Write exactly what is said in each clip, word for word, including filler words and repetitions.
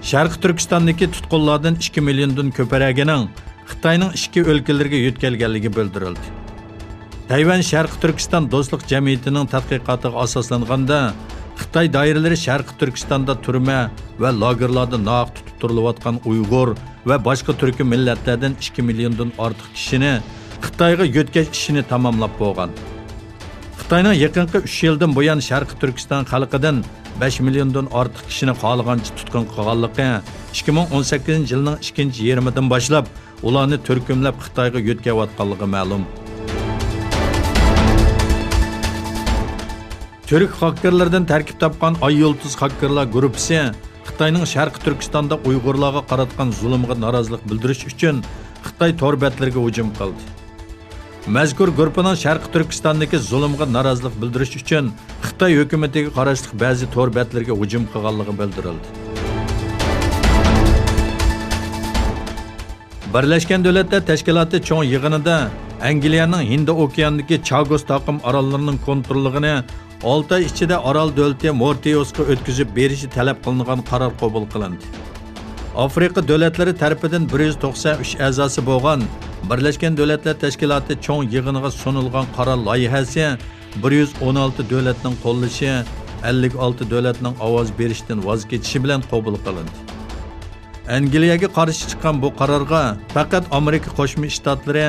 شەرقىي تۈركىستاندىكى تۇتقۇنلاردىن ئىككى مىليوندىن كۆپرەكىنىڭ خىتاينىڭ ئىچكى ئۆلكىلىرىگە يۆتكەلگەنلىكى بىلدۈرۈلدى. تەيۋەن شەرقىي تۈركىستان دوستلۇق جەمئىيىتىنىڭ تەتقىقاتىغا ئاساسلانغاندا، خىتاي دائىرىلىرى شەرقىي تۈركىستاندا تۈرمە ۋە لاگېرلاردا ناھەق تۇتۇپ تۇرۇلۇۋاتقان ئۇيغۇر ۋە باشقا تۈركىي مىللەتلەردىن ئىككى مىليوندىن ئارتۇق كىشىنى خىتايغا يۆتكەش ئىشىنى تاماملاپ بولغان. خىتاينىڭ يېقىنقى ئۈچ يىلدىن بۇيان شەرقىي تۈركىستان خەلقىدىن بەش مىليوندىن ئارتۇق كىشىنى خالىغانچە تۇتقۇن قىلغانلىقى، ئىككى مىڭ ئون سەككىزىنچى يىلنىڭ ئىككىنچى يېرىمىدىن باشلاپ ئۇلارنى تۈركۈملەپ خىتايغا يۆتكەۋاتقانلىقى مەلۇم. تۈرك خاككېرلىرىدىن تەركىب تاپقان ئاي يۇلتۇز خاككېرلار گۇرۇپپىسى خىتاينىڭ شەرقىي تۈركىستاندا ئۇيغۇرلارغا قاراتقان زۇلۇمىغا نارازىلىق بىلدۈرۈش ئۈچۈن خىتاي تور بەتلىرىگە ھۇجۇم قىلدى. مەزكۇر گۇرۇپپىنىڭ شەرقىي تۈركىستاندىكى زۇلۇمغا نارازىلىق بىلدۈرۈش ئۈچۈن خىتاي ھۆكۈمىتىگە قاراشلىق بەزى تور بەتلىرىگە ھۇجۇم قىلغانلىقى بىلدۈرۈلدى. بىرلەشكەن دۆلەتلەر تەشكىلاتى چوڭ يىغىنىدا ئەنگلىيەنىڭ ھىندى ئوكيانىدىكى چاگوس تاقىم ئاراللىرىنىڭ كونتروللۇقىنى ئالتە ئاي ئىچىدە ئارال دۆلىتى مورتىئۇسقا ئۆتكۈزۈپ بېرىشى تەلەپ قىلىنغان قارار قوبۇل قىلىندى. ئافرىقا دۆلەتلىرى تەرىپىدىن بىر يۈز توقسەن ئۈچ ئەزاسى بولغان بىرلەشكەن دۆلەتلەر تەشكىلاتى چوڭ يىغىنىغا سۇنۇلغان قارار لايىھەسى بىر يۈز ئون ئالتە دۆلەتنىڭ قوللىشى، ئەللىك ئالتە دۆلەتنىڭ ئاۋاز بېرىشتىن ۋاز كېچىشى بىلەن قوبۇل قىلىندى. ئەنگلىيەگە قارشى چىققان بۇ قارارغا پەقەت ئامېرىكا قوشما شتاتلىرى،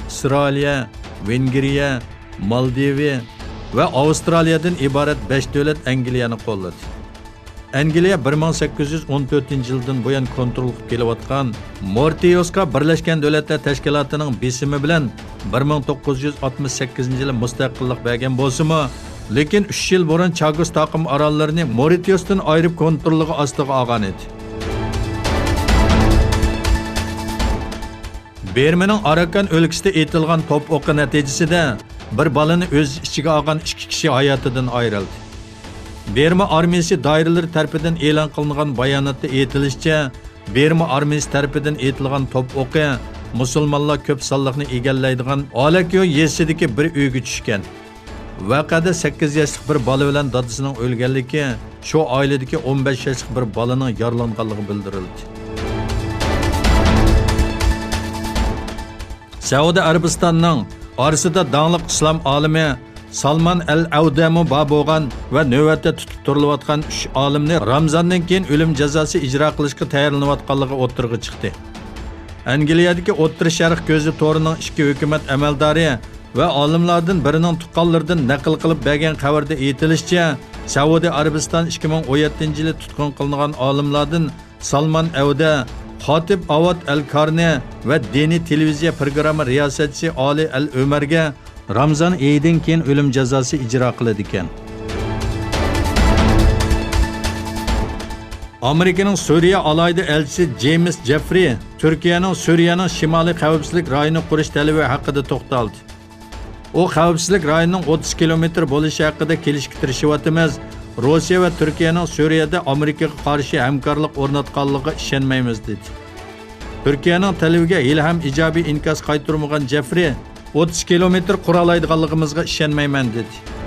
ئىسرائىلىيە، ۋېنگرىيە، مالدىۋى ۋە ئاۋسترالىيەدىن ئىبارەت بەش دۆلەت ئەنگلىيەنى قوللىدى. ئەنگلىيە بىر مىڭ سەككىز يۈز ئون تۆتىنچى يىلدىن بۇيان كونترول قىلىپ كېلىۋاتقان مورتىئۇسقا بىرلەشكەن دۆلەتلەر تەشكىلاتىنىڭ بېسىمى بىلەن بىر مىڭ توققۇز يۈز ئاتمىش سەككىزىنچى يىلى مۇستەقىللىق بەرگەن بولسىمۇ، لېكىن ئۈچ يىل بۇرۇن چاگوس تاقىم ئاراللىرىنى مورتىئۇستىن ئايرىپ كونترولىغا ئاستىغا ئالغان ئىدى. بىرمىنىڭ ئاراكان ئۆلكىسىدە ئېتىلغان توپ ئوقى نەتىجىسىدە بىر بالىنى ئۆز ئىچىگە ئالغان ئىككى كىشى ھاياتىدىن ئايرىلدى. بىرما ئارمىيىسى دائىرىلىرى تەرىپىدىن ئېلان قىلىنغان باياناتتا ئېيتىلىشىچە، بىرما ئارمىيىسى تەرىپىدىن ئېتىلغان توپ ئوقى مۇسۇلمانلار كۆپ سانلىقنى ئىگىلەيدىغان ئالەكيو يېزىسىدىكى بىر ئۆيگە چۈشكەن. ۋەقەدە سەككىز ياشلىق بىر بالا بىلەن دادىسىنىڭ ئۆلگەنلىكى، شۇ ئائىلىدىكى ئون بەش ياشلىق بىر بالىنىڭ يارىلانغانلىقى بىلدۈرۈلدى. سەئۇدى ئەرەبىستاننىڭ ئارىسىدا داڭلىق ئىسلام ئالىمى سالمان ئەل ئەۋدەمۇ بار بولغان ۋە نۆۋەتتە تۇتۇپ تۇرۇلۇۋاتقان ئۈچ ئالىمنى رامزاندىن كېيىن ئۆلۈم جازاسى ئىجرا قىلىشقا تەييارلىنىۋاتقانلىقى ئوتتۇرىغا چىقتى. ئەنگلىيەدىكى ئوتتۇرا شەرق كۆزى تورىنىڭ ئىككى ھۆكۈمەت ئەمەلدارى ۋە ئالىملاردىن بىرىنىڭ تۇغقانلىرىدىن نەقىل قىلىپ بەرگەن خەۋەردە ئېيتىلىشىچە، سەئۇدى ئەرەبىستان ئىككى مىڭ ئون يەتتىنچى يىلى تۇتقۇن قىلىنغان ئالىملاردىن سالمان ئەۋدە، خاتىب ئاۋات ئەل كارنى ۋە دىنىي تېلېۋىزىيە پروگرامما رىياسەتچىسى ئالى ئەل ئۆمەرگە رامزان ئېيىدىن كېيىن ئۆلۈم جازاسى ئىجرا قىلىدىكەن. ئامېرىكىنىڭ سۈرىيە ئالاھىدە ئەلچىسى جېيمىس جېفرى تۈركىيەنىڭ سۈرىيەنىڭ شىمالىي خەۋپسىزلىك رايونى قۇرۇش تەلىپى ھەققىدە توختالدى. ئۇ خەۋپسىزلىك رايونىنىڭ ئوتتۇز كىلومېتىر بولۇشى ھەققىدە كېلىشكە تىرىشىۋاتىمىز. روسىيە ۋە تۈركىيەنىڭ سۈرىيەدە ئامېرىكىغا قارشى ھەمكارلىق ئورناتقانلىقىغا ئىشەنمەيمىز، دېدى. تۈركىيەنىڭ تەلىپىگە ھېلىھەم ئىجابىي ئىنكاس قايتۇرمىغان جېفرى، ئوتتۇز كىلومېتىر قۇرالايدىغانلىقىمىزغا ئىشەنمەيمەن، دېدى.